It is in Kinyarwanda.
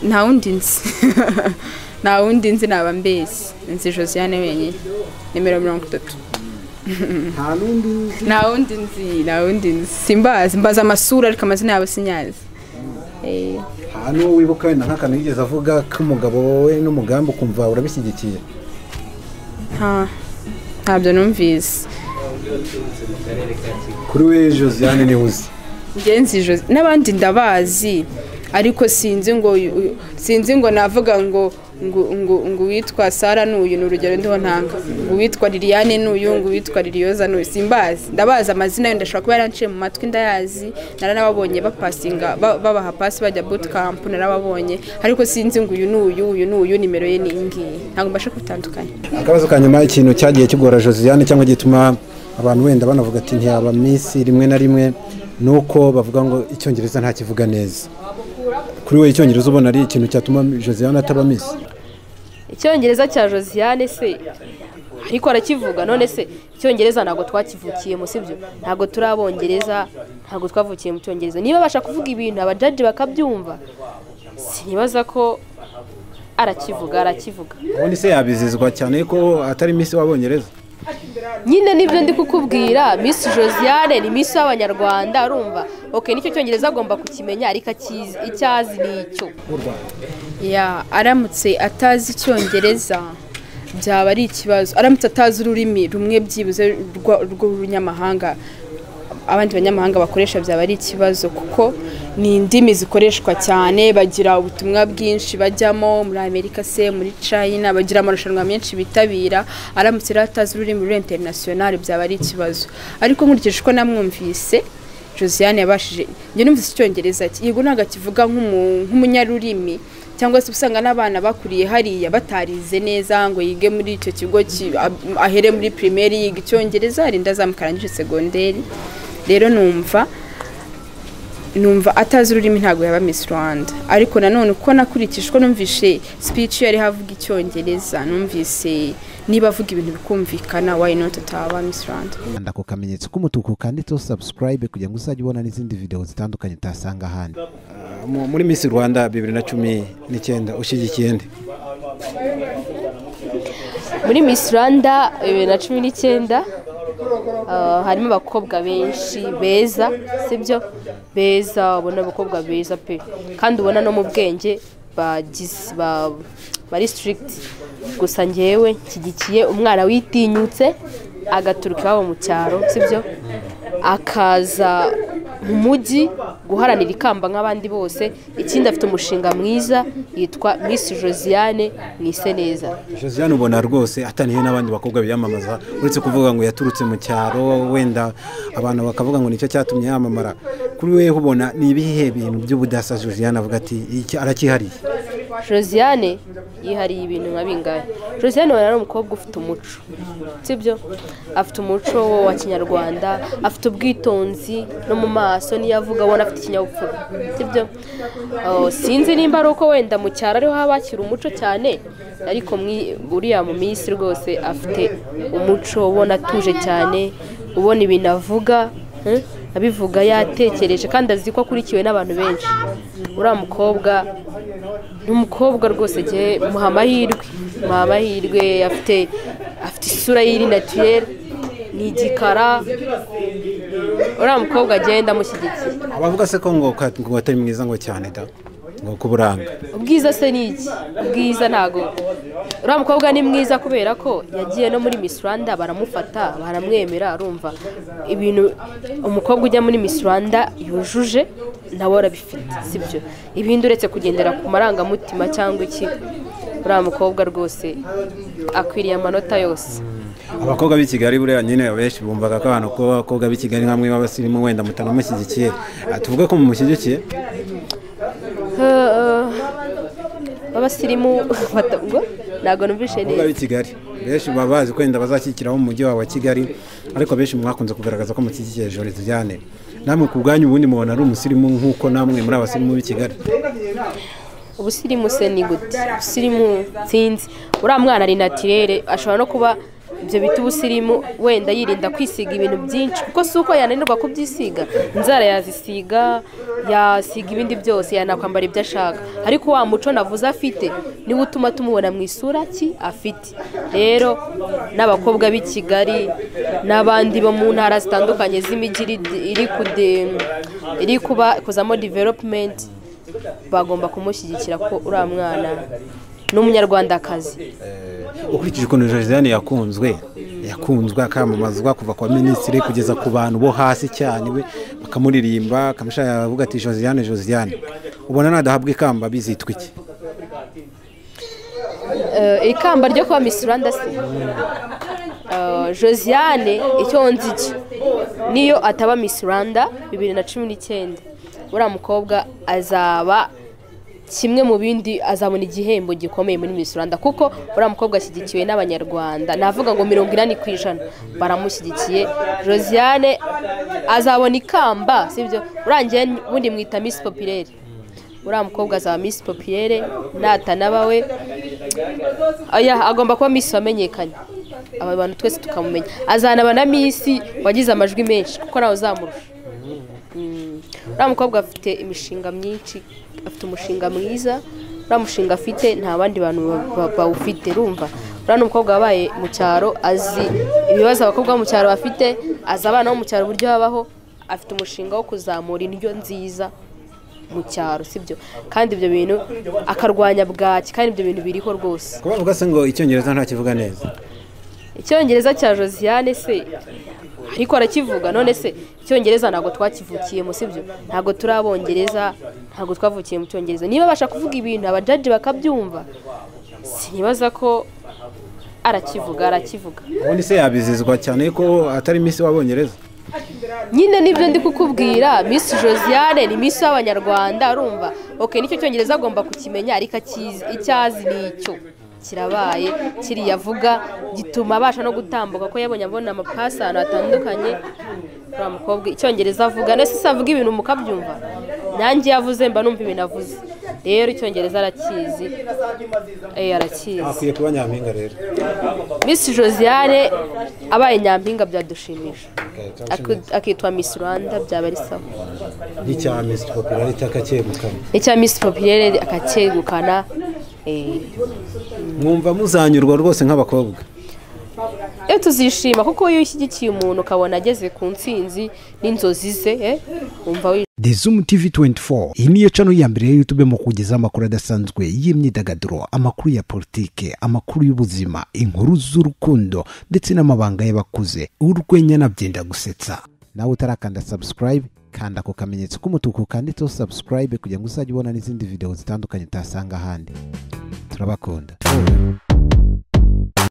Nta wundi nzi, nta wundi nzi, naba mbese nzi Josiane wenyine, nimero 30. Nta n'undi uzi? Nta wundi nzi, nta wundi nzi, simbazi, mbaza amasura ariko amazina yabo sinyazi. Nta n'uwo wibuka wenda nk'akantu yigeze avuga k'umugabo we n'umugambi ukumva urabishyigikiye? Ntabyo numvise. Kuri we Josiane niwe uzi? Njye nzi Josiane n'abandi ndabazi, ariko sinzi ngo navuga ngo ngo uwitwa Sara n'uyu, ni urugero ndiho ntanga, ngo uwitwa Liliane n'uyu, ngo uwitwa Lilioza n'uyu, simbazi. Ndabazi amazina yo, ndashobora kuba yaranciye mu matwi, ndayazi, naranababonye bapasinga, babaha pasi bajya boot camp, narababonye, ariko sinzi ngo uyu n'uyu, uyu n'uyu, nimero ye ni iyi ngiyi, ntabwo mbasha kubitandukanya. Akabazo ka nyuma, ikintu cyagiye kigora Josiane cyangwa gituma abantu wenda banavuga ati ntiyaba Miss rimwe na rimwe, nuko bavuga ngo icyongereza ntakivuga neza. Kuri we icyongereza ubona ari ikintu cyatuma Josiane ataba Miss? Icyongereza cya Josiane se ariko arakivuga, none se icyongereza ntabwo twakivukiyemo, sibyo? Ntabwo turi abongereza, ntabwo twavukiye mu cyongereza. Niba abasha kuvuga ibintu abajaji bakabyumva, sinibaza ko arakivuga, arakivuga. Ubundi se yabizizwa cyane ko atari Miss w'abongereza? Nyine nibyo ndi kukubwira, Miss Josiane ni Miss w'abanyarwanda, urumva? Okay, nicyo cyongereza agomba kukimenya, ariko icyazi ni icyo. Ya, aramutse atazi icyongereza byaba ari ikibazo. Aramutse atazi ururimi rumwe byibuze rw'urunyamahanga abandi banyamahanga bakoresha byaba ari ikibazo, kuko ni indimi zikoreshwa cyane, bagira ubutumwa bwinshi bajyamo muri Amerika se, muri China, bagira amarushanwa menshi bitabira. Aramutse rero atazi ururimi ruri international byaba ari ikibazo. Ariko nkurikije uko namwumvise Josiane yabashije, njye numvise icyongereza cye, yego ntabwo akivuga nk'umunyarurimi, cyangwa se usanga n'abana bakuriye hariya batarize neza ngo yige muri icyo kigo, ahere muri primaire yiga icyongereza, arinda azamuka arangije segonderi. Rero numva atazi ururimi ntabwo yaba Miss Rwanda. Ariko nanone uko nakurikije uko numvise speech yari havuga icyongereza, numvise niba avuga ibintu bikumvikana, why not ataba Miss Rwanda. Kanda ku kamenyetso k'umutuku kanditseho subscribe kugira ngo uzajye ubona n'izindi video zitandukanye utasanga ahandi. Muri Miss Rwanda 2019 ushyigikiye nde? Muri Miss Rwanda 2019 harimo abakobwa benshi beza, sibyo? Beza, ubona abakobwa beza pe, kandi ubona no mu bwenge bagize bari strict. Gusa njyewe nshyigikiye umwana witinyutse agaturuka iwabo mu cyaro, sibyo? Akaza mu mujyi guharanira ikamba nk'abandi bose. Ikindi afite umushinga mwiza yitwa Miss Josiane Mwiseneza. Josiane ubona rwose ataniye n'abandi bakobwa biyamamaza, uretse kuvuga ngo yaturutse mu cyaro, wenda abantu bakavuga ngo nicyo cyatumye yamamara. Kuri we ubona ni ibihe bintu by'ubudasa Josiane avuga ati iki arakihariye? Josiane yihariye ibintu nka bingahe. Josiane ari umukobwa ufite umuco, sibyo? Afite umuco wa kinyarwanda, afite ubwitonzi no mu maso niyo avuga abona afite ikinyabupfura, sibyo? Sinzi nimba ari uko wenda mu cyaro ariho habakira umuco cyane, ariko uriya mu Miss rwose afite umuco, ubona atuje cyane, ubona ibintu avuga abivuga yatekereje, kandi azi ko akurikiwe n'abantu benshi. Uriya mukobwa ni umukobwa rwose gihe muha amahirwe, afite isura y'iri naturelle, ni igikara. Uriya mukobwa agenda amushyigikiye. Abavuga se ko ngo atari mwiza ngo cyane da, ngo kuburanga. Ubwiza se ni iki? Ubwiza ntago. Uriya mukobwa ni mwiza kubera ko yagiye no muri Miss Rwanda baramufata, baramwemera, arumva ibintu umukobwa ujya muri Miss Rwanda yujuje nawe arabifite, sibyo? Ibindi uretse kugendera ku marangamutima cyangwa iki, uriya mukobwa rwose akwiriye amanota yose. Abakobwa b'i Kigali buriya nyine benshi bumvaga ko abantu ko abakobwa b'i Kigali nkamwe b'abasirimu wenda mutanamushyigikiye, tuvuge ko mumushyigikiye? Abasirimu ngo ntabwo numvise neza. Abakobwa b'i Kigali benshi baba bazi ko wenda bazashyikiraho mu mujyi wa Kigali, ariko benshi mwakunze kugaragaza ko mushyigikiye Josiane. Namwe ku bwanyu ubundi mubona ari umusirimu nk'uko namwe muri abasirimu b'i Kigali? Ubusirimu se ni gute? Ubusirimu sinzi. Uriya mwana ari naturelle, ashobora no kuba Ibyo bita ubusirimu, wenda yirinda kwisiga ibintu byinshi, kuko si uko yananirwa kubyisiga, inzara yazisiga, yasiga ibindi byose, yanakwambara ibyo ashaka, ariko wa muco navuze afite niwo utuma tumubona mu isura ki afite. Rero n'abakobwa b'i Kigali n'abandi bo mu ntara zitandukanye z'imijyi iri kuba kuzamo development bagomba kumushyigikira, ko uriya mwana ni umunyarwandakazi. Ukurikije ukuntu Josiane yakunzwe akamamazwa kuva kwa minisitiri kugeza ku bantu bo hasi cyane, we bakamuririmba akamushaya avuga ati Josiane Josiane, ubona nadahabwa ikamba bizitwa iki? Ikamba ryo kuba Miss Rwanda se Josiane icyo nzi cyo niyo ataba Miss Rwanda 2019, uriya mukobwa azaba kimwe mu bindi, azabona igihembo gikomeye muri Miss Rwanda, kuko uriya mukobwa ashyigikiwe n'abanyarwanda, navuga ngo 80% baramushyigikiye. Josiane azabona ikamba, sibyo? Urangiye bundi mwita Miss Populaire, uriya mukobwa azaba Miss Populaire natanaba we, aya agomba kuba Miss wamenyekanye, aba bantu twese tukamumenya, azanaba na Miss wagize amajwi menshi kuko nawe uzamurusha. Uriya mukobwa afite imishinga myinshi, afite umushinga mwiza, uriya mushinga afite nta bandi bantu bawufite, urumva. Uriya ni umukobwa wabaye mu cyaro, azi ibibazo abakobwa bo mu cyaro bafite, azi abana bo mu cyaro uburyo babaho, afite umushinga wo kuzamura indyo nziza mu cyaro, sibyo? Kandi ibyo bintu akarwanya bwaki, kandi ibyo bintu biriho rwose. Kuba bavuga se ngo icyongereza ntakivuga neza? Icyongereza cya Josiane se ariko arakivuga, none se icyongereza ntabwo twakivukiyemo, sibyo? Ntabwo turi abongereza, ntabwo twavukiye mu cyongereza. Niba abasha kuvuga ibintu abajaji bakabyumva, sinibaza ko arakivuga, arakivuga. Ubundi se yabizizwa cyane ko atari Miss w'abongereza? Nyine nibyo ndi kukubwira, Miss Josiane ni Miss w'abanyarwanda, urumva. Okay, nicyo cyongereza agomba kukimenya, ariko icyazi nicyo kirabaye kiriya avuga gituma abasha no gutambuka, ko yabonye abona amapasi ahantu hatandukanye. Uriya mukobwa icyongereza avuga, nese se avuga ibintu mukabyumva, nanjye yavuze mba numva ibintu avuze. Rero icyongereza arakizi, arakizi. Akwiye kuba nyampinga rero. Miss Josiane abaye nyampinga byadushimisha, akitwa Miss Rwanda byaba ari sawa. N'icya Miss Popularity akacyegukana, n'icya Miss Popularity akacyegukana. Mwumva muzanyurwa rwose nk'abakobwa? Iyo tuzishima, kuko iyo ushyigikiye umuntu ukabona ageze ku ntsinzi n'inzozi ze, wumva. The Zoom TV 24 iyi niyo channel ya mbere ya YouTube mu kugeza amakuru adasanzwe y'imyidagaduro, amakuru ya politike, amakuru y'ubuzima, inkuru z'urukundo ndetse n'amabanga y'abakuze, urwenya nabyenda gusetsa. Nawe utarakanda subscribe, kanda ku kamenyetso k'umutuku kanditseho subscribe kugira ngo uzajye ubona n'izindi video zitandukanye utasanga ahandi. Turabakunda.